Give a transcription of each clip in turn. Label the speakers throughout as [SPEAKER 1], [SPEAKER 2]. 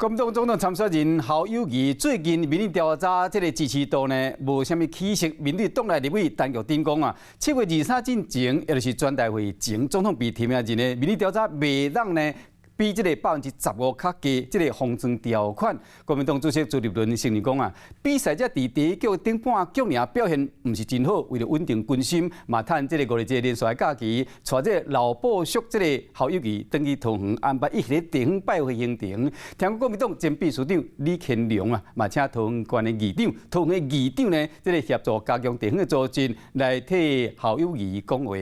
[SPEAKER 1] 國民黨總統參選人侯友宜最近民意調查這个支持度呢，無啥物起色。民進黨內立委陳玉珍講啊，7月23進前，也就是全代會前總統被提名人的民意調查袂當呢，比這个15%較低，這个封裝條款。國民黨主席朱立倫承認講啊，比賽者佇第一局頂半局爾表現毋是真好，為了穩定軍心，嘛趁這个五日節連續的假期，帶這个老部屬這个侯友宜轉去桃園安排一系列地方拜會行程。聽講國民黨前秘書長李乾龍啊，嘛請桃園縣的議長，桃園的議長呢，這个協助加強地方的組織來替侯友宜講話。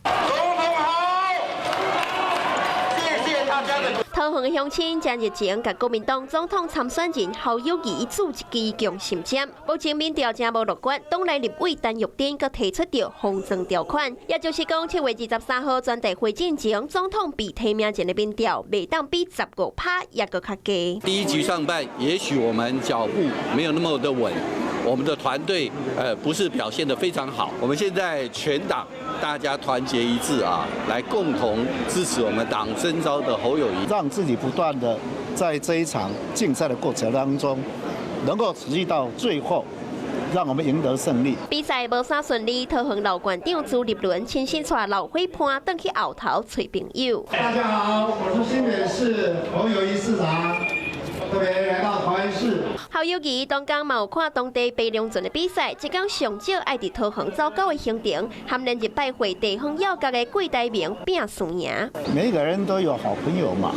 [SPEAKER 2] 總統好，謝謝大家的。
[SPEAKER 3] 桃園的鄉親誠熱情，共國民黨總統參選人侯友宜注一支強心針。目前民調誠無樂觀，黨內立委陳玉珍閣提出著封裝條款，也就是講7月23號全代會進前，總統被提名人的民調袂當比15趴猶閣較低。
[SPEAKER 4] 第一局上半，也許我們腳步沒有那麼的穩，我們的團隊不是表現得非常好。我們現在全黨大家團結一致啊，來共同支持我們黨徵召的侯友宜，
[SPEAKER 5] 讓自己不斷的在這一場競賽的過程當中，能夠持續到最後，讓我們贏得勝利。
[SPEAKER 3] 比賽無啥順利，桃園老縣長朱立倫親身帶老伙伴轉去後頭揣朋友。
[SPEAKER 6] 大家好，我是新北市侯友宜市長，特別來到桃園市。
[SPEAKER 3] 侯友宜當工嘛有看當地白龍船的比賽，這工上少愛佇桃園走九的行程，含連日拜會地方要角的郭台銘拼輸贏。
[SPEAKER 5] 每一個人都有好朋友嘛，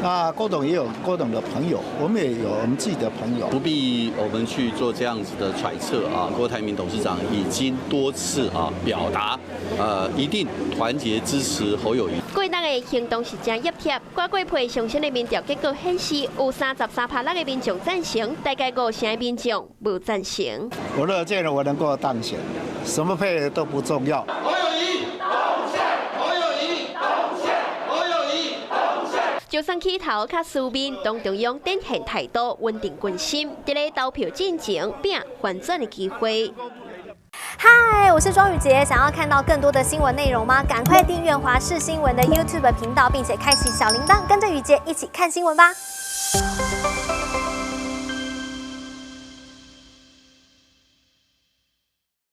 [SPEAKER 5] 那郭董也有郭董的朋友，我們也有我們自己的朋友，
[SPEAKER 4] 不必我們去做這樣子的揣測啊。郭台銘董事長已經多次啊表達，一定團結支持侯友宜。
[SPEAKER 3] 過當的行動是誠熱貼，掛過批上新的民調結果顯示，有33.6%的民眾贊成，大概五成的民眾無贊成。
[SPEAKER 5] 我樂見我能夠當選，什麼配都不重要。
[SPEAKER 2] 侯友宜當選，侯友宜當選，侯友宜當選。
[SPEAKER 3] 就算起頭較輸面，黨中央展現態度，穩定軍心，佇咧投票進前，拼翻轉的機會。
[SPEAKER 7] 嗨，我是莊宇傑，想要看到更多的新聞內容嗎？趕快訂閱華視新聞的 YouTube 頻道，並且開啟小鈴鐺，跟着宇傑一起看新聞吧。